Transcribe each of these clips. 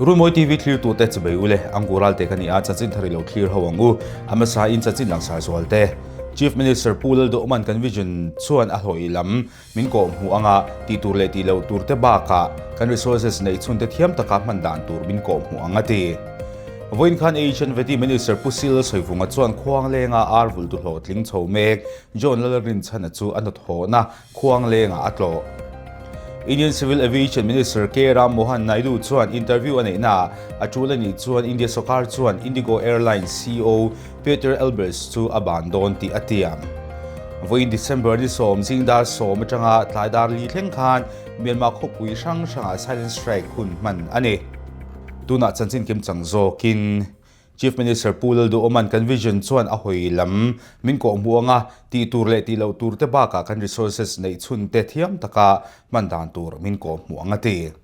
Runmawi TV thlirtute chubei ule, Angu Ralte ka ni a, chanchin thar i lo thlir ho ang u. A hmasa in chanchin langsar zual te. Chief Minister Pu Lalduhman kan vision chuan a hlawih lam min kawh hmuh anga tih tur leh tih loh tur te bakah kan resources neih chhun te thiam taka hman dan tur min kawh hmuh ang a ti. Vawiin khan Asian Vety Minister Pu Sil Sawivunga chuan Khuanglenga ar vulh tu hlawhtling chho mek John Lalrinchhana chu a hnathawhna Khuanglengah a tlawh. Indian Civil Aviation Minister K Ram Mohan Naidu chuan interview a neihnaah a tul a nih chuan India sawrkar chuan Indigo Airlines ceo Peter Elbers chu a ban dawn tih a tiam. Vawiin December ni sawm zing dar sawm atanga tlai dar li thleng khan Myanmar khawpui hrang hrangah silent strike hun hman a ni. Tunah chanchin kim chang zawkin Chief Minister Pu Lalduhawma'n kan vision chuan a hawi lam min kawh hmuh anga tih tur leh tih loh tur te bakah kan resources neih chhun te thiam taka hman dan tur min kawh hmuh ang a ti.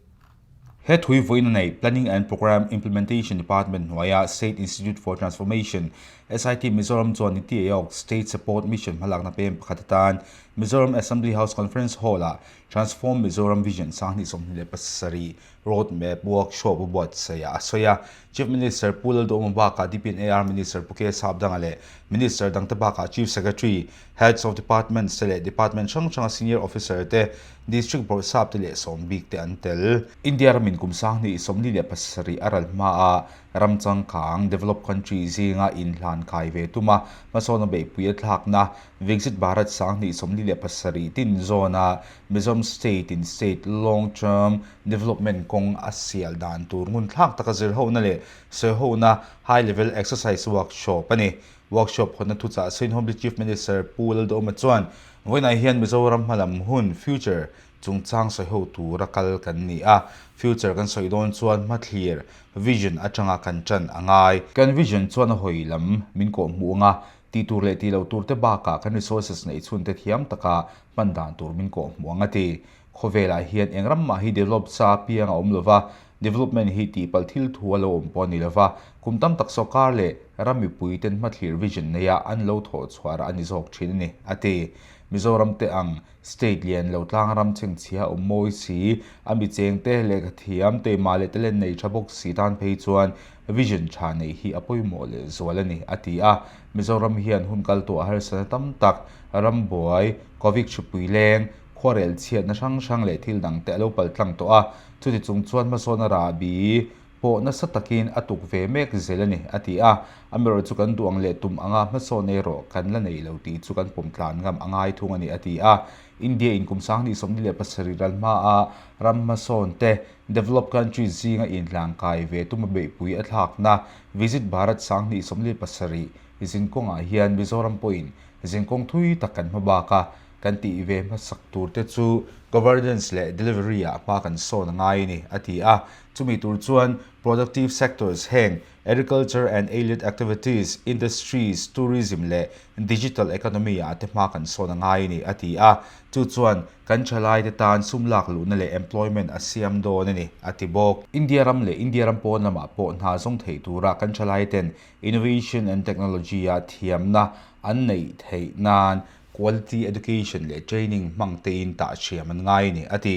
He thui vawiin a neih Planning and Programme Implementation Department hnuaia State Institute for Transformation, SIT, Mizoram chuan Niti Aayog State Support Mission hmalakna pem pakhat atan Mizoram Assembly House Conference Hall-ah Transform Mizoram Vision 2027 Road Map Workshop a buatsaih a sawi a. Chief Minister Pu Lalduhawma bakah DPNAR Minister Pu K Sapdanga leh Minister dangte bakah Chief Secretary, Heads of Departments te leh Department hrang hranga Senior Officer te, District Bawrhsap te leh sawm bik te an tel. India ramin kum 2027 a ral hmaa ram changkang, developed country, zinga inhlan kai ve tuma hmasawn a beihpui a thlakna Viksit Bharat 2047 tin zawna Mizoram State in State Long Term Development kawng a sial dan tur ngun thlak taka zirhona leh sawihona High Level Exercise Workshop a ni. Workshop hawnna thuchah Sainhawmli Chief Minister Pu Lalduhoma chuan vawiinah hian Mizoram hmalam hun, future, chungchang sawiho tura kal kan ni a, future kan sawi dawn chuan hmathlir, vision, atanga kan tan a ngai. Kan vision chuan a hawi lam min kawh hmuh anga tih tur leh tih loh tur te bakah kan resources neih chhun te thiam taka hman dan tur min kawh hmuh ang a ti. Khawvelah hian eng ram mah hi develop sa piang a awm lova, development hi tihpalh thil thu a lo awm pawh a ni lova, kum tam tak sawrkar leh ram mipui ten hmathlir vision neia an lo thawh chhuah rah a ni zawk thin a ni, a ti. Mizoram te ang state lian lo tlang ram chhengchhia awm mawi si, a mi cheng te lehkha thiam teimah leh talent nei tha bawk si tan phei chuan vision tha neih hi a pawimawh leh zual a ni, a ti a. Mizoram hian hun kal tawh harsatna tam tak, rambuai, Covid hripui leng, khuarel chhiatna hrang hrang leh thil dang te a lo pal tlang tawh a, chuti chung chuan hmasawn a rahbi pawh nasa takin a tuk ve mek zel a ni, a ti a. Amaherawhchu chu kan duh ang leh tum anga hmasawn erawh kan la nei lo tih chu kan pawm tlan ngam a ngai thung a ni, a ti a. India in kum 2027 ral hmaa ram hmasawn te, developed countries, zinga inhlangkai ve tuma beihpui a thlakna Visit Bharat 2027 zinkawngah hian Mizoram pawhin zinkawng thui tak kan hma bak a, kan tih ve hmasak tur te chu governance leh delivery ah hma kan sawn a ngai a ni, a ti a. Chumi tur chuan productive sectors heng agriculture and allied activities, industries, tourism leh digital economy ah te hma kan sawn a ngai a ni, a ti a. Chu chuan kan thalai te tan sum lak luhna leh employment a siam dawn a ni, a ti bawk. India ram leh India ram pawn lamah pawh hna zawng theih tura kan thalai ten innovation and technology ah thiamna an neih theih nan Quality Education leh Training hmang tein tah hriam an ngai a ni, a ti.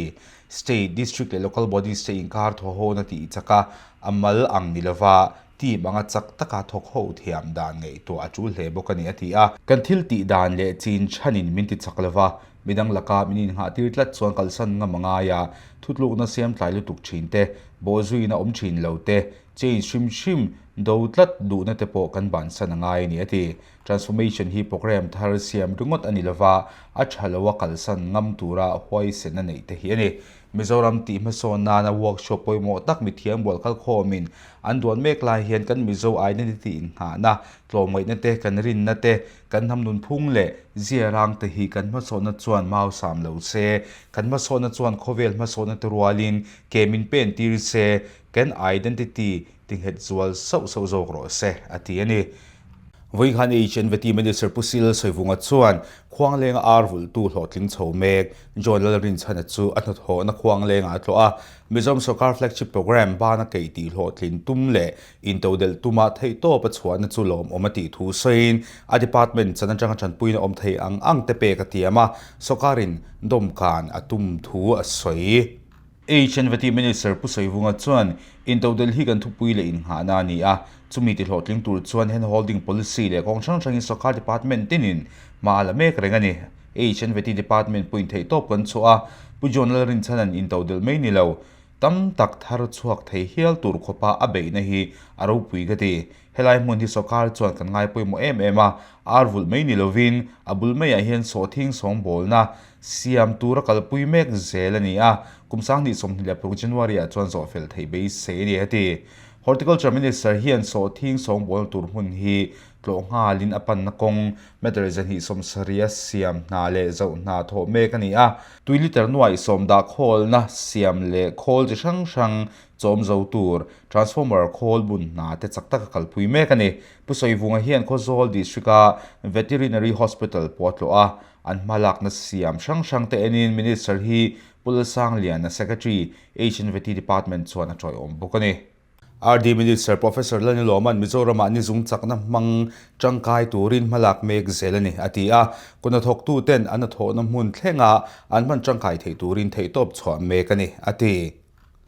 State, District leh Local Bodies te inkar thaw hawn a tih chak a, a mal ang ni lova team anga chak taka thawk ho thiam dan ngaihtuah a tul hle bawk a ni, a ti a. Kan thil tih dan leh chin chhanin min ti chak lova, midang laka min innghah tir tlat chuan kalsan ngam a ngai a, thutlukna siam tlai lutuk thin te, bawhzuina awm thin lo te, change hrim hrim do tlat duhna te pawh kan bansan a ngai a ni, a ti. Transformation hi programme thar siam ringawt a ni lova, a tha lo a kalsan ngam tura huaisen a neih te hi a ni. Mizoram tih hmasawn nana workshop pawimawh tak mithiam bual kalkhawmin an duan mek lai hian kan Mizo identity inngahna, tlawmngaihna te, kan rinna te, kan hnam nunphung leh ziarang te hi kan hmasawnna chuan mausam lo se, kan hmasawnna chuan khawvel hmasawnna te rualin ke min pen tir se, kan identity tinghet zual sauh sauh zawk rawh se, a ti a ni. Vawikhan HNVT Minister Pu Sil Sawivunga chuan Khuanglenga ar vulhtu hlawhtling chho mek John Lalrinchhana chu a hnathawhna Khuanglengah a tlawh a, Mizoram Sawrkar Flagship Programme bana keih tih hlawhtlin tum leh intodelh tuma theihtawp a chhuahna chu lawmawm a tih thu sawiin a department chan atanga tanpuina awm thei ang ang te pek a tiam a, sawrkarin dawmkan a tum thu a sawi. HNVT Minister Pu Sawivunga chuan, Intodelh hi kan thupui leh innghahna a ni a, chumi tihlawhtling tur chuan hand holding policy leh kawng hrang hrangin sawrkar department tinin hma a la mek reng a ni. HNVT department pawhin theihtawp kan chhuah a, Pu John Lalrinchhana'n intodelh mai ni lo, tam tak thar chhuak thei hial tur khawpa a beihna hi a ropui ka ti. Helai hmun hi sawrkar chuan kan ngai pawimawh em em a, ar vulh mai ni lovin a bul maiah hian sawhthing sawngbawlna siam tura kalpui mek zel a ni a, kum 2026 January ah chuan zawh fel theih beisei a ni a ti. Horticulture Minister hian sawhthing sawngbawlna tur hmun hi tlawh nghalin a panna kawng meter 270 a siam hna leh zoh hna thawh mek a ni a, tui liter nuaih sawm dah khawlna siam leh khawl chi hrang hrang chawm zo tur transformer khawl bun hna te chak taka kalpui mek a ni. Pu Sawivunga hian Khawzawl District-a Veterinary Hospital pawh a tlawh a, an hmalakna siam hrang hrang te enin Minister hi Pu Lalsangliana Secretary, HNVT Department chuan a tawiawm bawk a ni. RD Minister Professor Lalnilawman Mizoramah nizung chakna hmang tangkai turin hmalak mek zel a ni, a ti a. Kuhnathawktu ten an hnathawhna hmun thlenga an hman tangkai theih turin theihtawp chhuah mek a ni, a ti.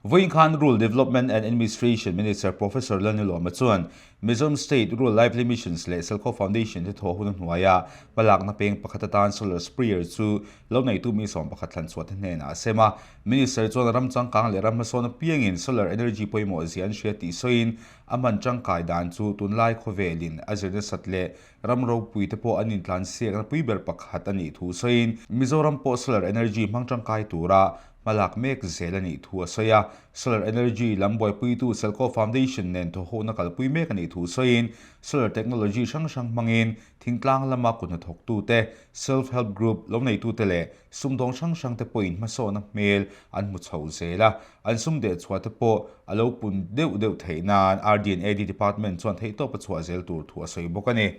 Vawiin khan Rural Development and Administration Minister Professor Lalnilawma chuan Mizoram State Rural Lively Missions leh Selkhaw Foundation te thawh hun hnuaia hmalakna peng pakhat atan solar sprayer chu lo neitu mi 11 thlan chhuah te hnenah a sem a. Minister chuan ram changkang leh ram hmasawn apiangin solar energy pawimawh zia an hria tih sawiin a hman tangkai dan chu tunlai khawvelin a zir nasat leh ram ropui te pawh an intlansiakna pui ber pakhat a nih thu sawiin Mizoram pawh solar energy hmang tangkai tura Hmalak mek zel a nih thu a sawi a, Solar Energy lam buaipuitu Selco Foundation nen thawhhohna kalpui mek a nih thu sawiin, Solar Technology hrang hrang hmangin thingtlang lama kut hnathawktute, Self Help Group lo neitute leh sumdawng hrang hrangte pawhin hmasawhna hmel an hmu chho zel a, an sum dehchhuah te pawh a lo pun deuh deuh theih nan RD and AD Department chuan theihtawp a chhuah zel tur thu a sawi bawk a ni.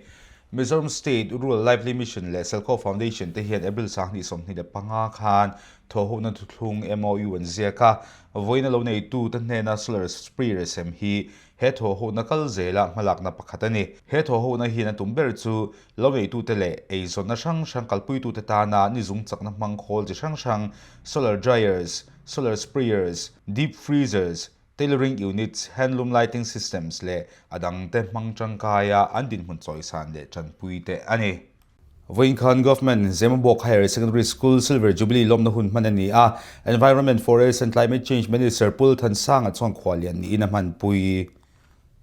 Mizoram State Rural Lively Mission leh Selco Foundation te hian April 2025 khan Thawhhohna thuthlung MOU an ziak a, vawiina lo neitute hnena solar sprayer sem hi he thawhhohna kal zela hmalakna pakhat a ni. He thawhhohna hian a tum ber chu lo neitute leh eizawnna hrang hrang kalpuitute tana nizung chakna hmang khawl chi hrang hrang, solar dryers, solar sprayers, deep freezers, tailoring units, handloom lighting systems leh a dangte hmang tangkaia an dinhmun chawisan leh tanpui te a ni. Vawiin khan Government Zemabawk Higher Secondary School Silver Jubilee lawmna hun hman a ni a, Environment, Forest and Climate Change Minister Pu Thansanga chuan khuallian niin a hmanpui.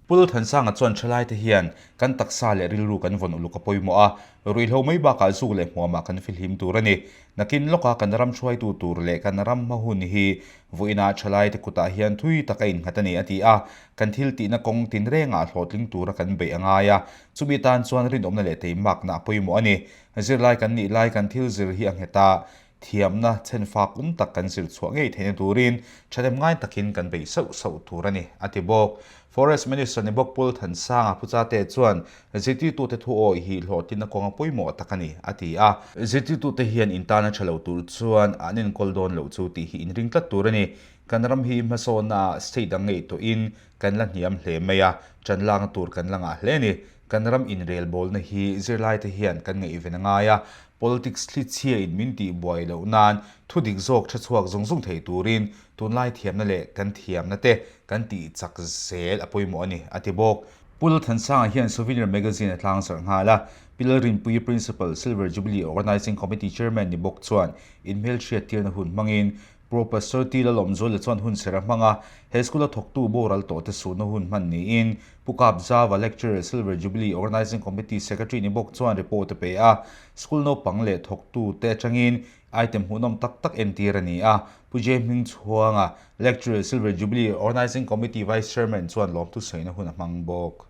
Pu Thansanga chuan thalaite hian kan taksa leh rilru kan vawn uluk a pawimawh a, ruihhlo mai bakah zuk leh hmuamah kan fihlim tur a ni. Nakin lawka kan ram hruaitu tur leh kan ram hma hun hi vawiinah thalaite kutah hian thui tak a innghat a ni a ti a, kan thil tihna kawng tinrengah hlawhtling tura kan beih a ngai a, Chumi tan chuan rinawmna leh teimakna a pawimawh a ni. Zirlai kan nih lai kan thil zir hi a nghet a, thiamna chhenfak um tak kan zir chhuah ngei theihna turin thahnem ngai takin kan beih sauh sauh tur a ni, a ti bawk. Forest Minister ni bawk Pul Thansanga Phuchate chuan zirtirtute thu awih hi hlawhtlinna kawnga pawimawh tak a ni, a ti a. Zirtirtute hian in tana tha lo tur chuan an enkawl dawn loh chu tih hi inring tlat tur a ni. Kan ram hi hmasawnnaah state dang ngaihtuahin Kan la hniam hle mai a, ṭan lakna tur kan la ngah hle a ni. Kan ram inrelbawlna hi zirlaite hian kan ngaihven a ngai a, politics thlichhiain min tih buai loh nan thu dik zawk ṭha chhuak zung zung thei turin tunlai thiamna leh kan thiamna te kan tih chak zel a pawimawh a ni, a ti bawk. Pu Lalthansanga hian Souvenir Magazine a tlangzarh nghal a, Pi Lalrinpuii Principal, Silver Jubilee Organising Committee Chairman ni bawk chuan inhmelhriat tirna hun hmangin Pro Pastor T. Lalawmzuala chuan hun ser a hmang a, he school-a thawktu boral tawhte suhna hun hman niin Pu Kap Zava, Lecturer, Silver Jubilee Organising Committee Secretary ni bawk chuan report a pe a. School naupang leh thawktute atangin item hmuhnawm tak tak entir a ni a. Pu J. Hmingchhuanga, Lecturer, Silver Jubilee Organising Committee Vice Chairman chuan lawmthu sawina hun a hmang bawk.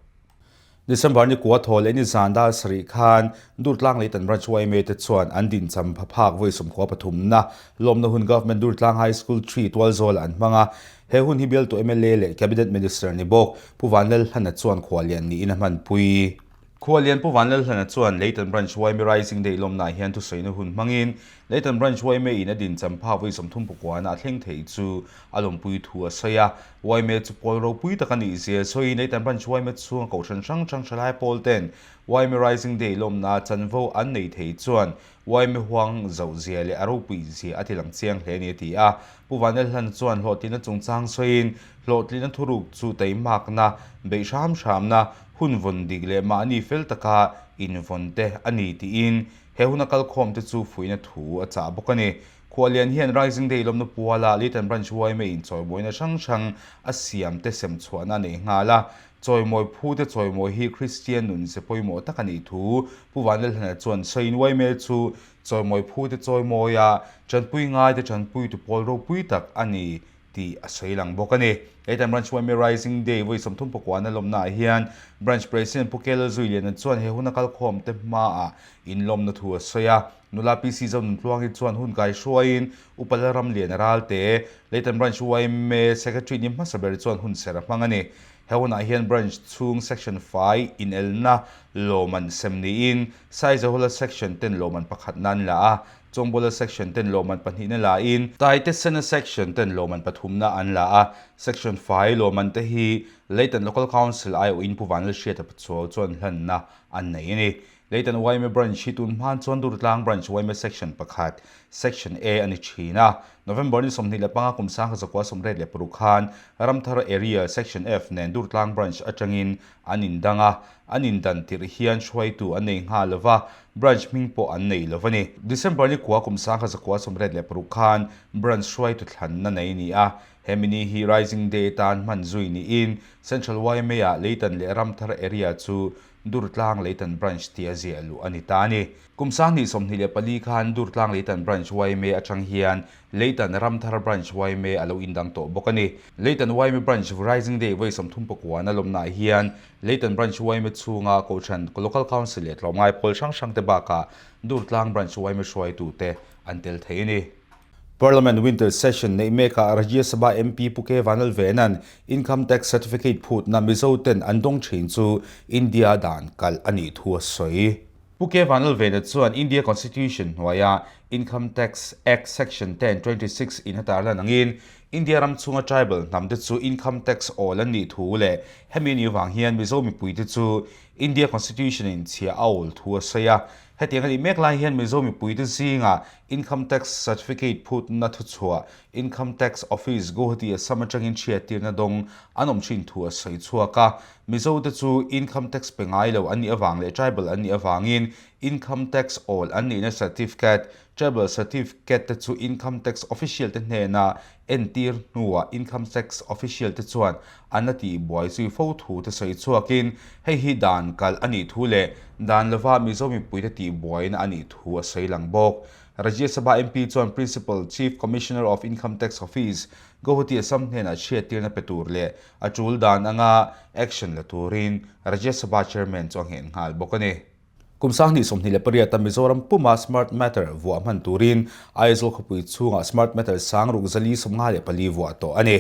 December ni kua thaw leh ni zan dar sarih khan Durtlang Leitan Branch yma te chuan an dincham pha phak vawi 13 na lawmna hun Government Durtlang High School 3 tualzawlah an hmang a. He hun hi bialtu mla leh Cabinet Minister ni bawk Pu Vanlalhlana chuan khuallian niin a hmanpui. Khuallian Pu Vanlalhlana chuan Leitan Branch yma Rising Day lawmnaah hian thusawiina hun hmangin Leitan Branch yma in a dincham phak vawi 39 na a thleng thei chu a lawmpui thu a sawi a. Yma chu pawl ropui tak a nih zia sawiin Leitan Branch yma chhunga kohhran hrang hrang thalai pawl ten yma Rising Day lawmna chanvo an nei thei chuan Yma huang zoh zia leh a ropui zia a ti lang chiang hle a ni a ti a. Pu Vanlalhlan chuan hlawhtlina chungchang sawiin hlawhtlina thuruk chu teimakna, beih hram hramna, hun vawn dik leh mahni fel taka invawn te a ni tiin he huna kalkhawm te chu fuihna thu a chah bawk a ni. Khualian hian Rising Day lawmna puala Leitan Branch yma inchawimawina hrang hrang a siam te sem chhuahna a nei nghal a. Chawimawi phu te chawimawi hi Kristian nun ze pawimawh tak a nih thu Pu Vanlalhlana chuan sawiin yma chu chawimawi phu te chawimawi a, tanpui ngai te tanpuitu pawl ropui tak a ni tih a sawi lang bawk a ni. Leitan Branch yma Rising Day vawi 30 pakuana lawmnaah hian Branch President Pu Kel Zuiliana chuan he huna kalkhawm te hmaah inlawmna thu a sawi a. Nula PC Zonuntluangi chuan hun kai hruaiin Upa Lalramliana Ralte, Leitan Branch yma Secretary ni hmasa ber chuan hun ser a hmang a ni. He hunah hian Branch chhung Section fai inelna lawmman sem niin Saizahula Section ten lawmman pakhatna an la a, Chawngbawla Section ten lawmman pahnihna la in, Taitesena Section ten lawmman pathumna an la a, Section fai lawmman te hi Leitan Local Council aiawhin Pu Vanlalhriata Pachuau chuan hlanna an nei a ni. Leitan yma Branch hi tun hman chuan Durtlang Branch yma Section pakhat, Section A a ni thin a. November ni 25 kum 1986 khan Ramthar Area Section F nen Durtlang Branch atangin an indang a, an indan tirh hian hruaitu an nei nghal lo va, Branch hming pawh an nei lo a ni. December ni kua kum 1986 khan Branch hruaitu thlanna nei a ni a, hemi ni hi Rising Day tan hman zui niin Central yma-ah Leitan leh Ramthar Area chu Durtlang Leitan Branch tia ziah luh a ni ta a ni. Kum 2024 khan Durtlang Leitan Branch yma atang hian Leitan Ramthar Branch yma a lo indang tawh bawk a ni. Leitan yma Branch Rising Day vawi 39 a lawmnaah hian Leitan Branch yma chhunga Kohhran, Local Council leh tlawmngai pawl hrang hrangte bakah Durtlang Branch yma hruaitute an tel thei a ni. Parliament Winter Session neih mekah Rajya Sabha MP Pu K Vanlalvena'n Income Tax Certificate phutna Mizo ten an dawng thin chu India dan kalh a nih thu a sawi. Pu K Vanlalvena chuan India Constitution hnuaia Income Tax Act Section 10, 26 in a tarlan angin India ram chhunga tribal hnam te chu income tax awl an nih thu leh hemi ni vang hian Mizo mipuite chu India Constitution in chhia a awl thu a sawi a. Hetiang a nih mek lai hian Mizo mipuite zingah Income Tax Certificate phutna thuchhuah Income Tax Office Guwahati Assam atangin hriattirna dawng an awm thin thu a sawi chhuak a. Mizo te chu Income Tax pe ngai lo an nih avang leh Tribal an nih avangin Income Tax awl an nihna Certificate, Tribal Certificate te chu Income Tax Official te hnena entir hnuah Income Tax Official te chuan an la tihbuai zui fo thu te sawi chhuakin hei hi dan kalh a nih thu leh dan lova Mizo mipuite tihbuaina a nih thu a sawi lang bawk. Rajya Sabha MP chuan Principal Chief Commissioner of Income Tax Office, Guwahati Assam hnenah chhiattirna pe tur leh a tul dan anga action la turin Rajya Sabha Chairman chu a nghen nghal bawk a ni. Kum 2028 a Mizoram puma Smart Meter vuah hman turin Aizawl khawpui chhungah Smart Meter sang ruk 454 vuah tawh a ni.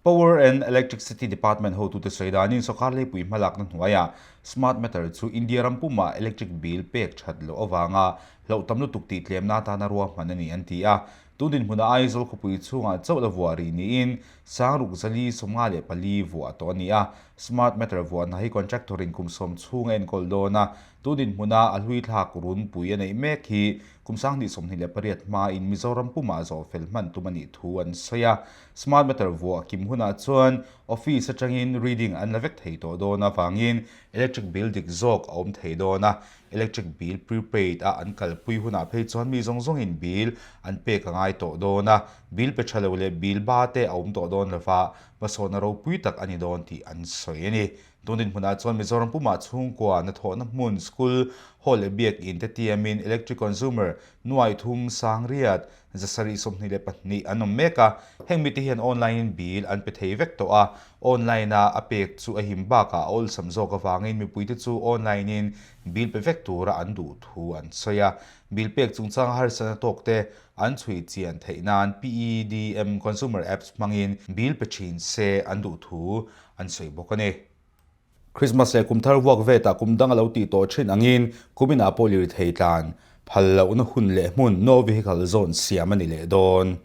Power and Electricity Department hotute sawi danin sawrkar leipui hmalakna hnuaiah Smart Meter chu India ram puma electric bill pek that loh avanga hlauh tam lutuk tih tlemna atana ruahman a ni an ti a. Tun dinhmunah Aizawl khawpui chhungah chauh la vuah rih niin sang ruk 454 vuah tawh a ni a. Smart meter vuahna hi contractor in kum sawm chhung a enkawl dawn a, tun dinhmuna a hlui thlak runpui a neih mek hi kum 2028 hmain Mizoram pumah zawh fel hman tum a nih thu an sawi a. Smart meter vuah kim hunah chuan office atangin reading an la vek thei tawh dawn avangin electric bill dik zawk a awm thei dawn a, Electric bill prepaid a an kalpui hunah phei chuan mi zawng zawngin bill an pek a ngai tawh dawn a, bill pe tha lo leh bill ba te a awm tawh dawn lova, hmasawhna ropui tak a ni dawn tih an sawi a ni. Tun dinhmunah chuan Mizoram pumah chhungkua hnathawhna hmun, school, hall leh biakin te tiamin electric consumer nuai thum sang riat 722 an awm mek a, heng mite hian online in bill an pe thei vek tawh a, online a a pek chu a him bakah a awlsam zawk avangin mipuite chu online in bill pe vek tura an duh thu an sawi a, bill pek chungchanga harsatna tawk te an chhui chian theih nan PEDM consumer apps hmangin bill pe thin se an duh thu an sawi bawk a ni. Christmas leh kum thar vuak vetah kum dang a lo tih tawh thin angin kuminah pawh lirthei tlan phal lohna hun leh hmun no vehicle zone siam a ni leh dawn.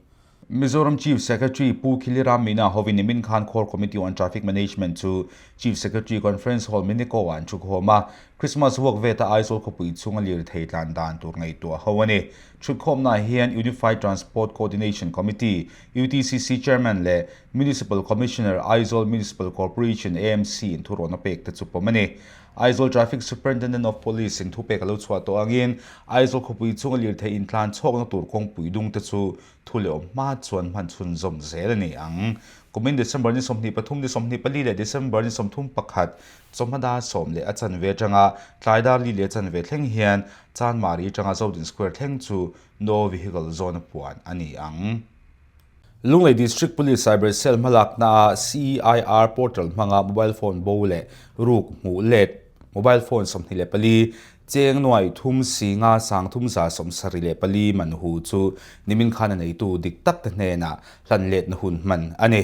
Mizoram Chief Secretary Pu Khiliram Meena hovin nimin khan Core Committee on Traffic Management chu Chief Secretary Conference Hall Miniko ah an thukhawm a, Christmas vuak veta Aizawl khawpui chhunga lirthei tlan dan tur ngaihtuah ho a ni. Thutkhawmnaah hian Unified Transport Coordination Committee, UTCC, Chairman leh Municipal Commissioner, Aizawl Municipal Corporation, AMC, in thurawn a pek te chu pawm a ni. Aizawl Traffic Superintendent of Police in thupek a lo chhuah tawh angin Aizawl khawpui chhunga lirthei intlan chhawkna tur kawngpui dung te chu thu leh awm hma chuan hman chhunzawm zel a ni ang. Kumin December ni 23, ni 24 leh December ni 31 chawhma dar 10 leh a chanve atanga tlai dar li leh a chanve thleng hian Chanmari atanga Zodin Square thleng chu No Vehicle Zone a puan a ni ang. Lunglei District Police Cyber Cell hmalaknaah CIR portal hmanga mobile phone bo leh ruk hmuh let mobile phone 24, cheng nuai thum si nga sang thum za 74 man hu chu nimin khan a neitu dik tak te hnenah hlan letna hun hman a ni.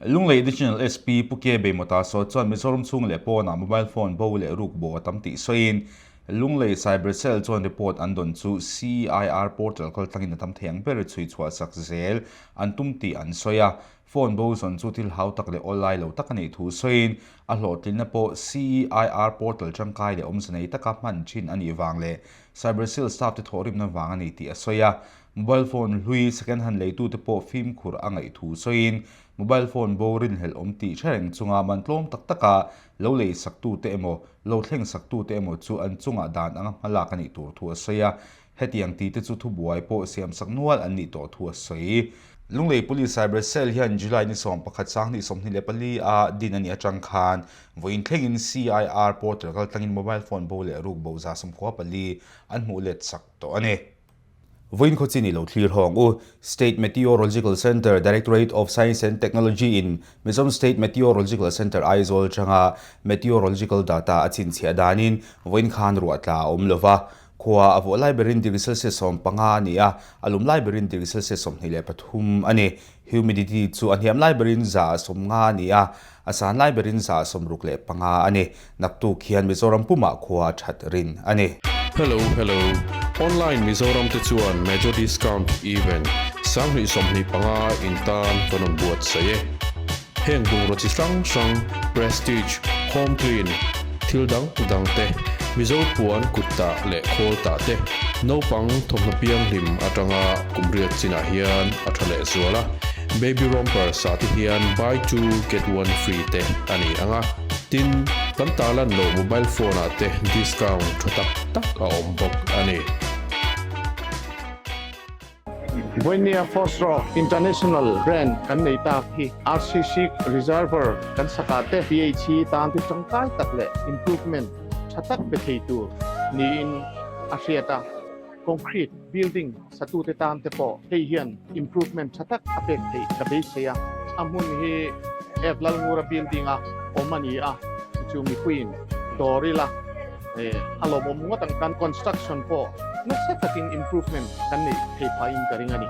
Lunglei Additional SP Pu Ke Beimawta sawi chuan Mizoram chhung leh pawnah mobile phone bo leh ruk bo a tam tih sawiin Lunglei Cyber Cell chuan report an dawn chu CIR portal kaltlangin a tam thei ang ber chhui chhuah sak zel an tum tih an sawi a. Phone bo zawn chu thil hau tak leh awlai lo tak a nih thu sawiin a hlawhtlinna pawh CIR portal tangkai leh awmze nei taka hman thin a nih vang leh Cyber Cell staff te thawhrimna vang a ni tih a sawi a. Mobile phone hlui second hand leitute pawh fimkhur a ngaih thu sawiin mobile phone bo rinhlelh awm tih hre reng chunga man tlawm tak taka lo lei saktute emaw, lo thleng saktute emaw chu an chungah dan anga hmalak a nih tur thu a sawi a. Hetiang tite chu thubuai pawh siamsak nual an nih tawh thu a sawi. Lunglei Police Cyber Cell hian July ni 11 2024 a din a nih atang khan vawiin thlengin CIR portal kaltlangin mobile phone bo leh ruk bo 94 an hmuh let sak tawh a ni. Vawiin khaw chin i lo thlir hawng u. State Meteorological Centre, Directorate of Science and Technology in Mizoram State Meteorological Centre Aizawl atanga Meteorological data a chhinchhiah danin vawiin khan ruah tla a awm lova. Khua a vawh lai berin degree Celsius 15 a ni a, a lum lai berin degree Celsius 23 a ni. Humidity chu a hniam lai berin 150 a ni a, a san lai berin 65 a ni. Naktuk hian Mizoram pumah khua a that rin a ni. Hello hello, Online Mizoram te chuan Major Discount Event 2025 in tan kan rawn buatsaih e. Heng bungraw chi hrang hrang, Prestige, Home Clean, thil dang dang te, Mizo puan kut tah leh khawl tah te, naupang thawmhnaw pianghlim atanga kum riat chinah hian a tha leh zual a, Baby Rompers ah te hian buy two get one free te a ni ang a, tin, kan tarlan loh mobile phone ah te discount tha tak tak a awm bawk a ni. Vawinia Fosro International brand kan nei tak hi RCC Reservoir kan sakah te PHE tan ti tangkai tak leh improvement tha tak pe thei tur niin a hriat a. Concrete building satute tan te pawh hei hian improvement tha tak a pek theih ka beisei a. A hmun hi F Lalngura building a awm a ni a, chu mipuiin dawr ila a lawmawm ngawt ang. Kan construction pawh nasa takin improvement kan neih thei phahin ka ring a ni.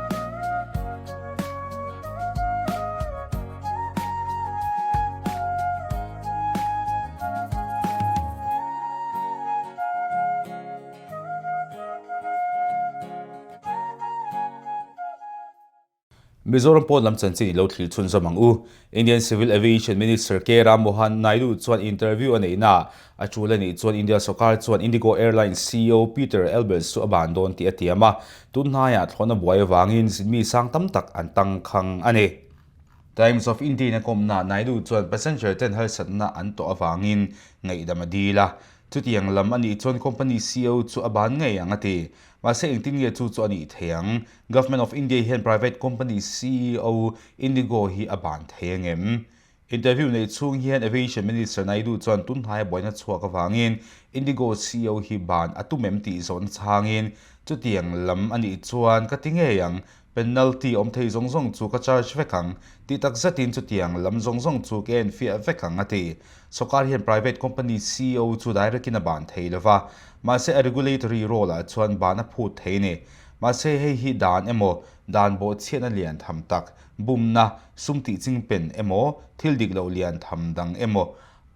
Mizoram pawn lam chanchin i lo thlir chhunzawm ang u. Indian Civil Aviation Minister K Ram Mohan Naidu chuan interview a neihnaah a tul a nih chuan India sawrkar chuan Indigo Airlines ceo Peter Elbers chu a ban dawn tih a tiam a, tun hnaiah thlawhna buai avangin mi sang tam tak an tangkhang a ni. Times of India in a kawmnaah Naidu chuan passenger ten harsatna an tawh avangin ngaihdam a dil a, chutiang lam a nih chuan company ceo chu a ban ngei ang a ti. Mahse engtin nge chu chu a nih thei ang? Government of India hian private company ceo Indigo hi a ban thei ang em? Interview neih chhung hian Aviation Minister Naidu chuan tunhnaia buaina chhuak avangin Indigo ceo hi ban a tum em tih zawhna chhangin chutiang lam a nih chuan ka ti ngei ang, penalty awm thei zawng zawng chu ka charge vek ang, tih tak zetin chutiang lam zawng zawng chu ka enfiah vek ang a ti. Sawrkar hian private company ceo chu direct in a ban thei lova, mahse a regulatory role ah chuan ban a phut thei a ni. Mahse hei hi dan emaw, dan bawhchhiatna lian tham tak, bumna, sum tih chingpen emaw, thil dik loh lian tham dang emaw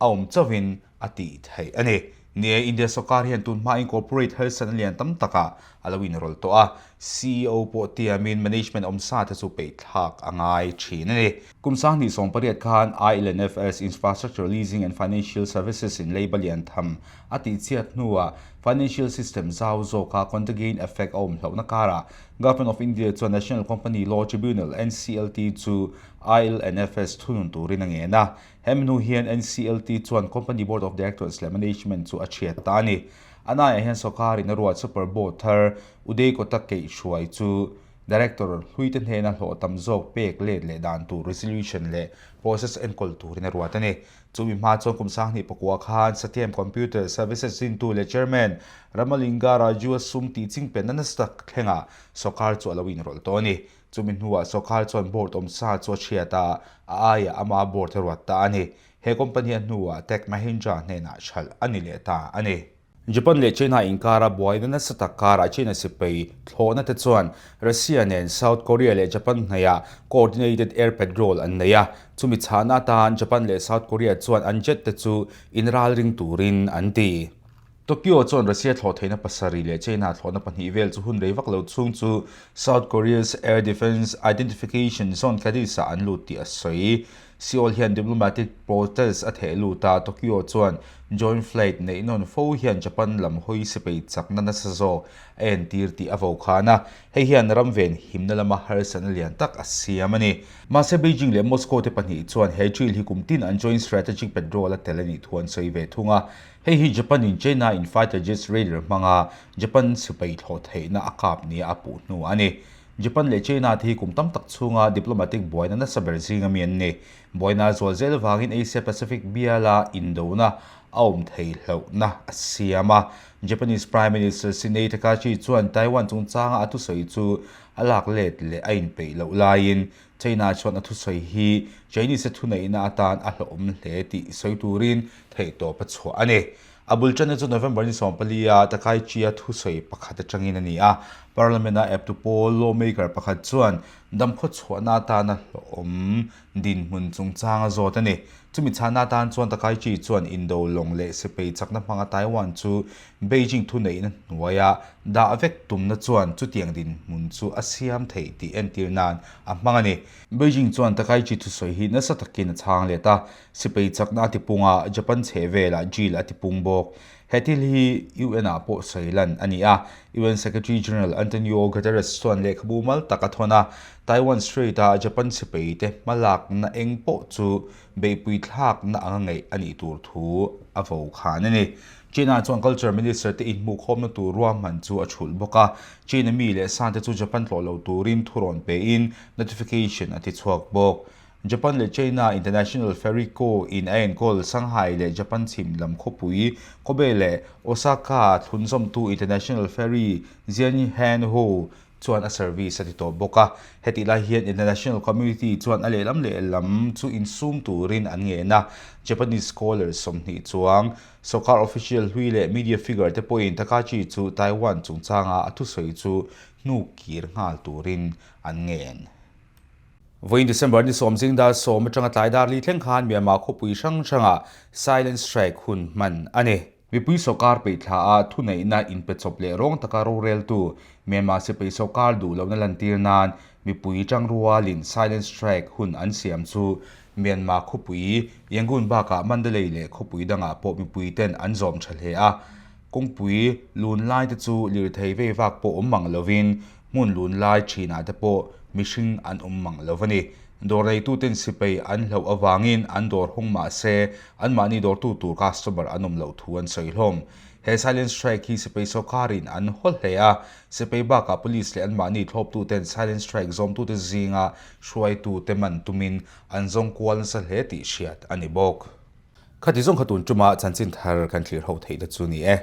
a awm chauhin a tih theih a ni. Ni e, India sawrkar hian tun hmain corporate harsatna lian tam takah a lo inrawlh tawh a, ceo pawh tiamin management awmsa te chu peihthlak a ngai thin a ni. Kum 2018 khan ILNFS, Infrastructure Leasing and Financial Services in leiba lian tham a tihchhiat hnuah financial system zau zawka contagion effect a awm hlauhna karah Government of India chuan National Company Law Tribunal, NCLT, chu ILNFS thunun turin a ngen a. Hemi hnu hian NCLT chuan company board of directors leh management chu a chhiat ta a ni. A naiah hian sawrkarin a ruat super board thar Uday Kotak keihhruai chu Director hluite hnena hlawh tam zawk pek let leh dan tur resolution leh process enkawl turin a ruat a ni. Chumi hma chuan kum 2009 khan Satyam Computer Services zintu leh Chairman Ramalinga Raju-a sum tih chingpenna nasa tak thlengah sawrkar chu a lo inrawlh tawh a ni. Chumi hnuah sawrkar chuan board awmsa chu a chhiat a, a aiah ama board a ruat ta a ni. He company a hnuah Tech Mahindra hnenah hralh a ni leh ta a ni. Japan leh China inkara buaina nasa tak karah China sipai thlawhna te chuan Russia nen South Korea leh Japan hnaihah coordinated air patrol an nei a, chumi chhahna atan Japan leh South Korea chuan an jet te chu inralring turin an ti. Tokyo chuan Russia thlawh theihna pasarih leh China thlawhna pahnih vel chu hun rei vak lo chhung chu South Korea's Air Defence Identification Zone Cadiz-ah an lut tih a sawi. Seoul hian diplomatic protest a theh lut a, Tokyo chuan joint flight neih nawn fo hian Japan lam hawi sipai chakna nasa zawk a entir tih a vokhan a, hei hian ram ven himna lama harsatna lian tak a siam a ni. Mahse Beijing leh Moscow te pahnih chuan he drill hi kum tin an joint strategic patrol a tel a nih thu an sawi ve thung a, hei hi Japan in China in fighter jets radar hmanga Japan sipai thlawh theihna a kap nia a puh hnu a ni. Japan leh China te hi kum tam tak chhunga diplomatic buaina nasa ber zinga mi an ni. Buaina zual zel vangin Asia Pacific biala indona a awm thei hlauhna a siam a. Japanese Prime Minister Shinei Takaichi chuan Taiwan chungchanga a thusawi chu a lak let leh a inpeih loh laiin China chuan a thusawi hi Chinese thuneihna atan a hlauhawm hle tih sawi turin theihtawp a chhuah a ni. A bul tanna chu November ni 14 a Takaichi-a thusawi pakhat atangin a ni a. Parliament-a eptu pawl lawmaker pakhat chuan damkhaw chhuahna atana hlawhawm dinhmun chungchang a zawt a ni. Chumi chhana atan chuan Takaichi chuan Indo lawng leh sipai chakna hmanga Taiwan chu Beijing thuneihna hnuaia dah vek tumna chuan chutiang dinhmun chu a siam theih tih entir nan a hmang a ni. Beijing chuan Takaichi thusawi hi nasa takin a chhang let a. Sipai chakna a tipung a, Japan chheh velah drill a tipung bawk. He thil hi UN ah pawh sawi lan a ni a, UN Secretary General Antonio Guterres chuan lehkhabu mal tak a thawn a, Taiwan Strait a Japan sipai te hmalakna eng pawh chu beihpui thlakna anga ngaih a nih tur thu a vo khan a ni. China chuan Culture Minister te inhmuhkhawmna tur ruahman chu a chhulh bawk a, China mi leh sa te chu Japan tlawh lo turin thurawn pein notification a tichhuak bawk. Japan leh China International Ferry Co. In a enkawl Shanghai leh Japan chhim lam khawpui Kobe leh Osaka thlunzawmtu International Ferry Jianhan Ho chuan a service a ti tawh bawk a. Hetih lai hian international community chuan a lehlam lehlam chu insum turin an ngen a. Japanese scholars 20 chuang, sawrkar official hlui leh media figure te pawhin Takachi chu Taiwan chungchanga a thusawi chu hnuk kir nghal turin an ngen. Vawiin December ni sawm zing dar sawm atanga tlai dar li thleng khan Myanmar khawpui hrang hrangah Silent Strike hun hman a ni. Mipui sawrkar peihthla a thuneihna inpe chawp leh rawng taka roreltu Myanmar sipai sawrkar duh lohna lantir nan mipui tangrualin Silent Strike hun an siam chu Myanmar khawpui Yangon bakah Mandalay leh khawpui dangah pawh mipui ten an zawm tha hle a. Kawngpui lun lai te chu lirthei vei vak pawh awm mang lovin hmun lun lai thinah te pawh mihring an awm mang lo a ni. Dawr neituten sipai an hlauh avangin an dawr hawng mah se anmahni dawrtu tur customer an awm loh thu an sawi hlawm. He silent strike hi sipai sawrkarin an haw hle a, sipai bakah police leh anmahni thlawptuten silent strike zawmtute zinga hruaitute man tumin an zawng kual nasa hle tih hriat a ni bawk. Khati zawng kha tun tuma chanchin thar kan thlir ho theih te chu ni e.